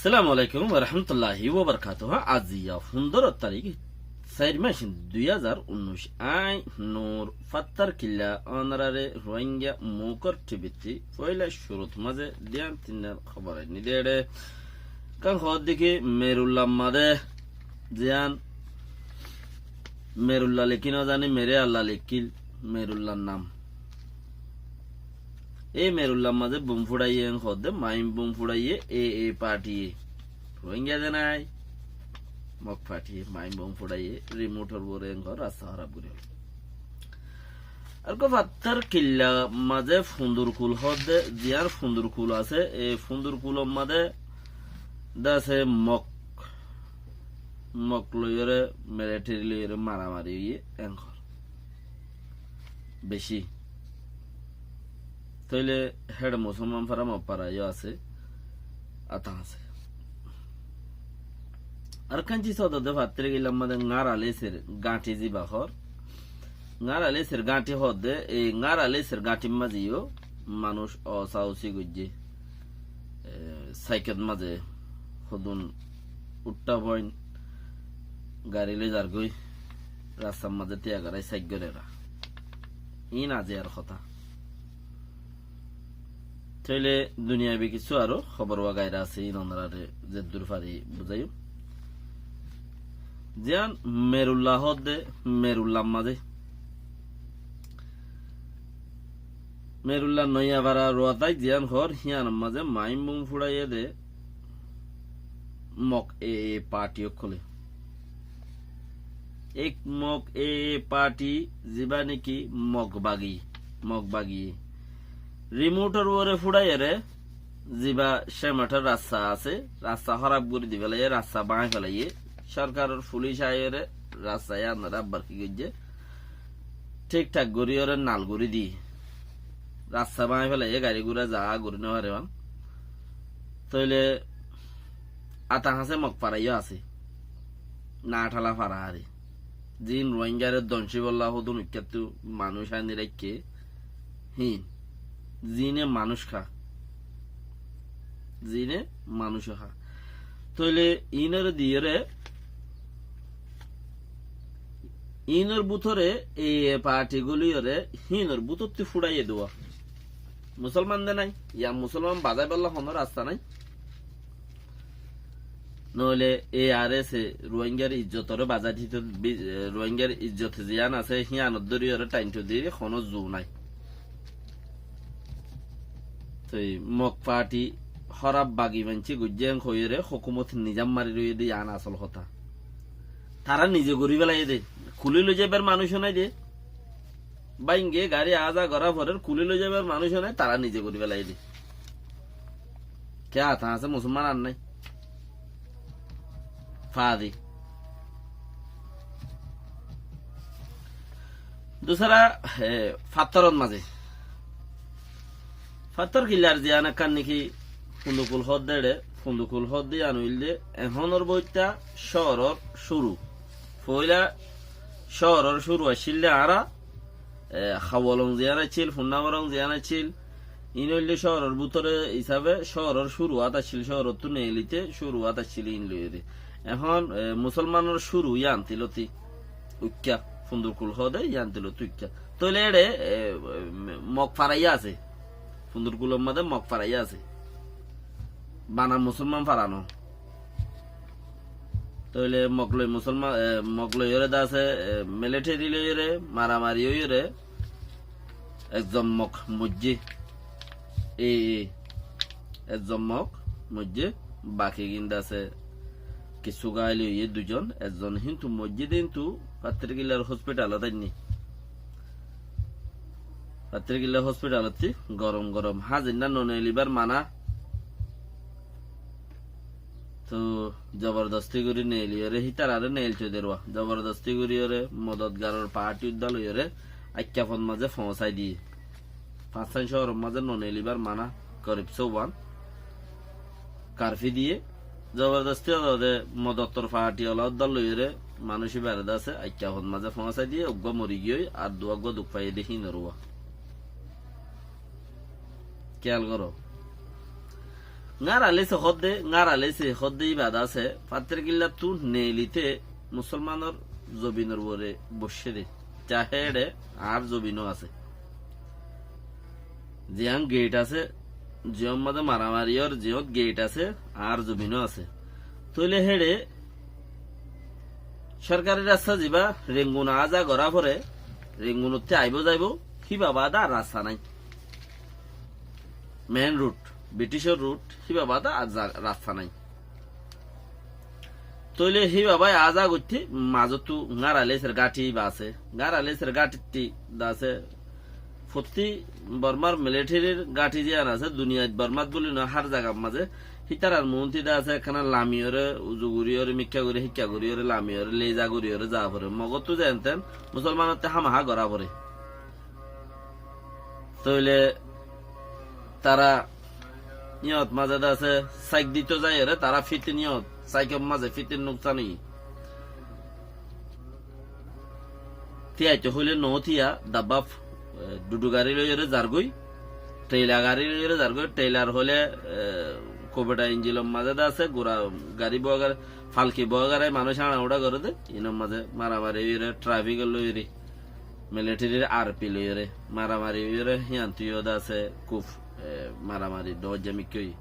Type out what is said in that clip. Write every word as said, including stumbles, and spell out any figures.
Assalamu alaikum warahmatulláhi wabarakátuhu. Aijja fundóro tarík, sair mac, dui házar unnúic. Añí Nur Fattar Killa ónorare Ruáingga Mukor T V ttí foóila cúrut mazé diyan tinnan hóbor ainní dé. Ekkán hoódde ki Merulla mazé ziyán Merulla lekí nozaní, Mere Alla lekkíl Merullar nam. E Merullar mazé bum fúçaiye en hoódde, main bum fúçaiye A A party ye. Ruáingga de nái, Mok party ye, main bum fúçaiye, remote or uore en hoór rasta hóraf gorí félaiyé. Ar uggwá Fattar Killa mazé Fundur Kul hoódde, ziyán Fundur Kul asé, e Fundur Kulor mazé de asé Mok, Mok loiyóre, military loiyóre maramari óiye en hoór. Beci. Tóile héçe Musolman fara, Mok fara yó asé, atá asé. Ar ekkán ciz hoódde Fattar Killar mazé Ŋára Leser Gañthi ziba hoór. Ŋára Leser Gañthi hoódde, e Ŋára Leser Gañthir mazé yó manúic osa osi goijjé. E, saikot mazé hodún uththá foin gari loi zargói, rastar mazé tiya gorái saik goré ra. Iín aijjar hotá. Tóile duniyabi kissú aró hóbor wagaira asé, iín onorare zeddur fari buzáiyum. Ziyán Merulla hoódde, Merullar mazé, Merulla Noiyafara Ruatai ziyán hoór, híyanor mazé main bum fúçaiye de Mok A A party ókkolé. Ek Mok A A party, ziba néki Mok bagi, Mok bagi. Remote or uore fúçaiyóre, ziba cémentor rasta asé, rasta hóraf gorí di félaiyé, rasta báñgi félaiyé. Sorkaror fulic aiyóre rasta yíanore abbar ki goijjé, thík thak goríyóre nal gorí diyé. Rasta báñgi félaiyé, gari gura za gorí nofaré fán. Tóile atá asé Mok fara yó asé. Nathala fara aré. Ziín Ruáinggare doncíbolla hodún uikkáttú manúic aní raikké híin. Ziíne manúic há. Ziíne manúic há. Tóile iínore diyóre, iínor bútore e party góliyóre híinor bútottú fúçaiyé dé. Musolman de nái, ya musolman bazáibolla honó rasta nái. Noóile A R S e Ruáinggar ijjotoré bazái dito, bi-, e, Ruáinggar ijjot ziyán asé, híyanot dóriyoré thainto diri honó zu nái. Toi Mok party hóraf bagi maincé goijjé en hoiyóre hókumot nizam mari roiyé dé, yián asól hotá. Tará nize gorí félaiyé dé, kulí loi zaibar manúic nái dé. Báinge gari aza gorá forer, kulí loi zaibar manúic nái, tará nize gorí félaiyé dé. Kiyá atá asé musolman ar nái? Fadi. Dusara, e, Fattorot mazé. Fattor Killar ziyán ekkán néki Fundukul hoódde eçé, Fundukul hoódde yián óilde, ehónor boitta cóoror cúru. Foóila cóoror cúru accíl dé añára, e, Hawolong ziyán accíl, Funnaborong ziyán accíl, iín óilde cóoror bútore hísabe cóoror cúruwat accíl, cóorottú neelite cúruwat accíl iín loiyóre. Ehón, e, musolmanor cúru yían tilóti uikká, Fundurkul hoóde yían tilóti uikká. Tóile eçé, e, e, Mok fara yó asé, Fundurkulor mazé Mok fara yó asé. Bana musolman fara no. Tóile Mok loi musolman, e, Mok loiyóre de asé, e, military loiyóre, maramari óiyore, ekzon Mok moijjé. E, e, ekzon Mok moijjé, bakigín de asé, kissú gaáil óiye duizon, ekzon híntu moijjé de híntu Fattor Killar hospitalot ainné. Fattor Killar hospitalottí gorom gorom házin na no neelibár mana. Toi zobordosti gorí neeliyóre, hítararé neelto derwa. Zobordosti goríyore, modotgaror party uddá loiyóre, Aikkafot mazé foóñsai diyé. Fañsán cóoror mazé no neelibár mana, gorib sóuwan. Karfi diyé, zobordosti ode modotor party ola uddá loiyóre, manúic íbaré de asé, Aikkafot mazé foóñsai diyé, uggúa mori giyói, ar duwá uggúa duk faiyé dé híinor uwá. Kéyal goró. Ŋára lése hoódde, ŋára lése hoódde íba de asé, Fattirkíllattú neelite Musólmanor zobinor uore boiccé dé. Tahé éçe añár zobinó asé. Ziyán geit asé, ziyór mazé maramari ór, ziyót geit asé, añár zobinó asé. Tóile héçe sórkari rasta zibá Rengun aá-za gorá foré, Rengunottú aibóu zaibóu, híba baade ar rasta nái. Mein rut, Briticór rut, híba baade ar za-, rasta nái. Tóile híba bái aá-za goitté mazóttu ŋára léser gáñthi íba asé. Ŋára léser gáñthittí de asé, fottí Bormár militerir gáñthi ziyán asé, duniyait Bormát bóli noó, hár zagar mazé. Hítarar muúntu de asé, ekkána lamiyoré, uzu goríyoré, mikká gorí, híkka goríyoré, lamiyoré, leiza goríyoré za foré. Mogóttu zeénten, Musólmanottú hámahá gorá foré. Tóile tará yíñot mazé de asé, sáik dito zaiyoré, tará fítin yíñot, sáikor mazé fítin nuksan óiye. Tíyaito hoilé noó tíya, dabbá, e, dhudu garí loiyóre zargói, theila garí loiyóre zargói, theilar hoilé, e, kubetha injinor mazé de asé, gura garí boógar, falki boógar, manúic añça-uñça goré dé, inor mazé maramari óiyore, trafik loiyore, militerir ar pi loiyore, maramari óiyore, híyantu yó de asé, kuf, e, maramari dhoóñja mikká óiye.